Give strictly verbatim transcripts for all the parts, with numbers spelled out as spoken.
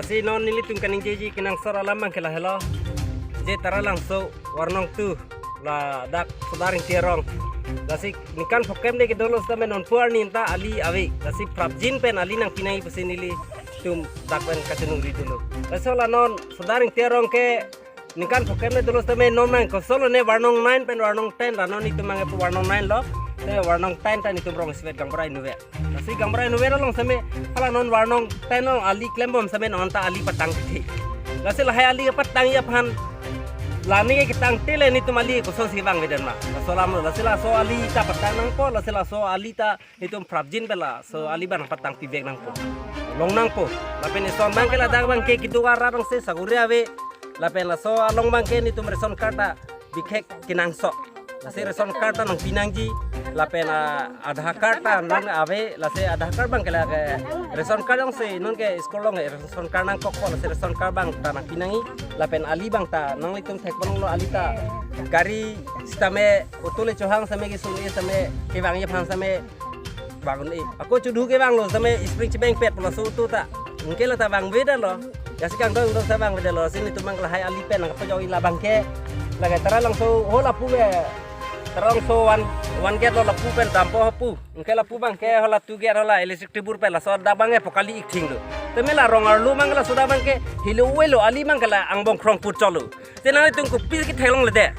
Si non nelitum kaningjeji kenangsot alam abang ke lahelo. Je Taralangso warnong tu ladak Sodar Ingti arong. Lasi ningkan phokem de kedolo setame non pu arni ta ali ave. Lasi prapjin pen ali nangpi nangji pusi nelitum dak pen kachiningri dolo. Lasi la non Sodar Ingti arong ke ningkan phokem de dolo setame non mang kosolo ne warnong nine pen warnong ten la non itum mang pu warnong nine lo. Te warnong ten ta nitum rong isivet Gaonbura inutvet. Lasi Gaonbura inutvet along setame hala non warnong ten along ali klembom setame non ta ali patang kethe. Lasi lahai ali patangji aphan la ne ketang tele nitum ali kosonsi vangvedet ma. Laso alam lo, lasi laso ali ta patang nangpo, lasi laso ali ta nitum prapjin pen laso ali abang patang pivek nangpo. Long nangpo. Lapen eson abang ke ladak abang ke kedo arat angse saguri ave. Lapen laso along abang ke nitum ration card ta bikhek kenangsot. Lasi ration card ta nangpi nangji. Lapen, ah, Aadhaar card ta non ave. Lasi Aadhaar card abang ke la ke ration card angse non ke school along ration card nangkokpo, lasi ration card abang ta nangpi nangji. Lapen ali abang ta nanglitum thekponlo, ali ta gari setame auto le chohang setame kesun-e setame kevangji aphan setame vang un-e. Ako chudhu kevanglo setame spring chebengpet pulo so auto ta. Anke la ta vangvedetlo. Jasi kangdong dong ta vangvedetlo. Si nitum mang lahai ali pen nangpajokji la abang ke. Lake Taralangso ho lapu ke. Taralangso one, one gate lo lapu pen dampo hapu. Anke lapu abang ke ho la two gate ho la electric tibur pen laso dak abang ke pokali ikthing lo. Teme la rong arlo abang ke laso dak abang ke helo welo ali abang ke la angbong krong put cholo. Te nanglitum kopisi ketheklongledet.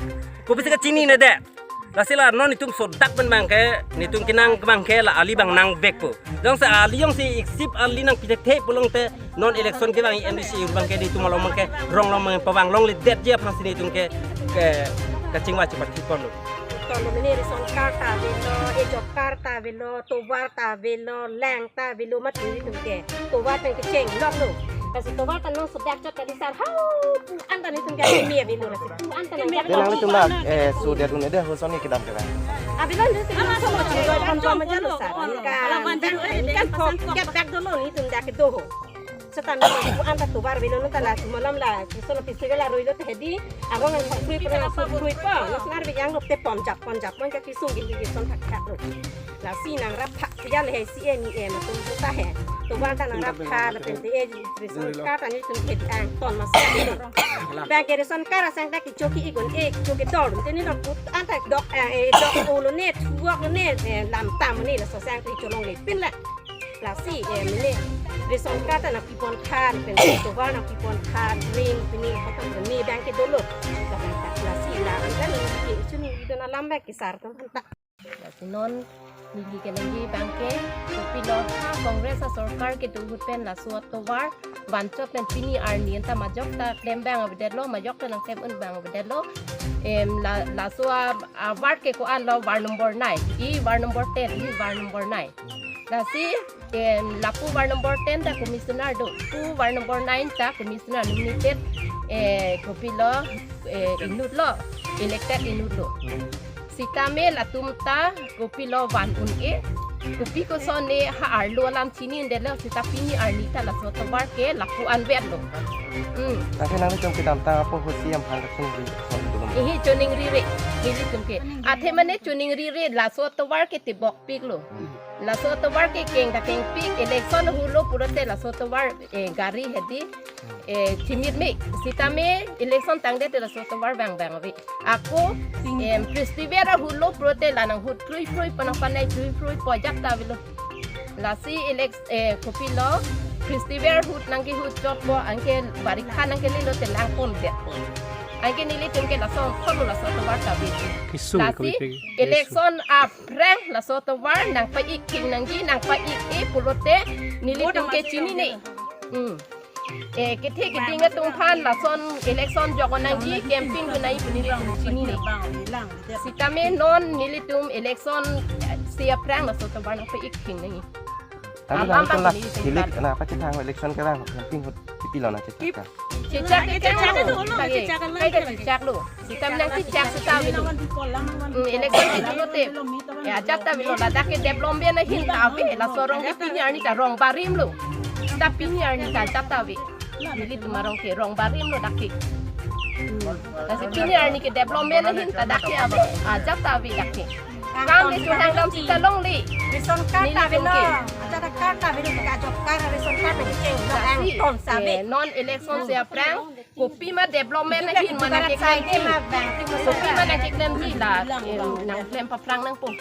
Kopisi kachininede. Lasi la non nitum sodak pen abang ke, nitum kenang abang ke la ali abang nangvekpo. Jongsi ali jongsi iksip ali nangpi thekthe pulote non election kevang M D C abang ke nitum along abang ke rong along abang pavang longle detji aphansi nitum ke, ke kachingvai chepathipon lo. Ton lo mene ration card ta avelo, e-job card ta avelo, tovar ta avelo, lang ta avelo mati nitum ke. Tovar pen kecheng lok lo. Lasi tovar ta non sodak chot kali sar. Hau, pu an ta nitum ke mi avelo lasi. Pu an ta nang. Dia nanglitum la, eh, sudah dun ede hoson ni kedam kedam. Avelo ni si non so mo chingdoi pon pon maja lo sar. Kan, kan pok kep dak dolo nitum dak kedo ho. Setame pu an ta tovar avelo non ta la sumalam la, so lo festival aroi lo te hedi, abang an pok krui pernah so krui pa, lo senar bejang lo te pon jap, pon jap, pon jap kisung gin gin son thak thak lo. Lasi nangrap thak ya le he si e ni e ma tum ta he. Tovar ta nangrap thak le pen te e ration card ta nitum ke ang ton ma sa. Bang ke ration card asang ta kecho ke-ik un-e, kecho kedor, te ni lo pu an ta dok, eh, dok o lo ne, thuok lo ne, eh, lam tam ne laso asang ta kecho longle pin la. Lasi, eh, mene ration card ta nangpipon tha, pen tovar nangpipon tha, ring, pini, hotam, pini abang ke dolo. Lapen ta, lasi, la, anke neli ke, isu neli dun alam abang ke sar atum aphan ta. Lasi non, neli keningje abang ke, kopilo ha Congress asorkar kedo ahut pen laso atovar, vanchot pen pini arni anta majok ta klem abang avedetlo, majok ta nangklem un abang avedetlo. Em, la, laso a, a ward ke ko-an lo ward number nine, i ward number ten, i ward number nine. Lasi, em, lapu ward number ten ta commissioner do, pu ward number nine ta commissioner nominated, eh, kopilo, eh, inut lo, elected inut lo. Sitame latum ta kopilo van un-e, kopi koson ne ha arlo alam chinidetlo, sita pini arni ta laso atovar ke lapu anvet lo. Hmm. Lasi nanglitum kedamtang apor ho C E M aphan kachiningri son dolo. Ihi chiningrire, nelitum ke. Athe mane chiningrire laso atovar ke tebokpik lo. Laso atovar ke keng ta kengpik, election ahut lo pulote laso atovar, eh, gari hedi, eh, chimit me, sitame election tangdet te laso atovar vang vang ave. Ako, em, festival ahut lo pulote la nanghut krui krui, panang panai krui krui po ajat ta avelo. Lasi elec-, eh, kopilo, festival ahut nangkehut chot po, anke barikha nangkele lote lang pondet po. Anke nelitum ke laso thon lo laso atovar ta ave. Kisung lasi kopi ke, election aphrang laso atovar nangpa-ik thing nangji, nangpa-ik-e pulote nelitum ke chinine. Hmm. Eh, kethe keding atum aphan lason election jok nangji, campaign dun nangji pu nelitum chinine. Sitame non nelitum election, eh, si aphrang laso atovar nangpa-ik thing nangji. Tadi am, am kami bang la nelitum hilik kan. Na apa cita election ke bang, yang pinghut kipilo na cita ka. Cicak ke cicak lo. Lagi, cicak lo. Kai ka cicak lo. Sitame nangcicak sita avelo. Hmm, election ke dolo te. Ya, ajat ta avelo, ladak ke development ahin ta ave, laso arong ke pini arni ta rong barim lo. Ta pini arni ta ajat ta ave. Nelitum arong ke rong barim lo dak ke. Hmm. Lasi pini arni ke development ahin ta dak ke ave, ajat ta ave dak ke. Kam le chunang dam sita longle. Ration card ta avelo. Acha ta card ta avelo, ka job card ration card nangkecheng. Nang angton save. Non election si aphrang kopima development ahin ma nangkeklem, kopima nangkeklem di la, nangklem paphrang nangpo.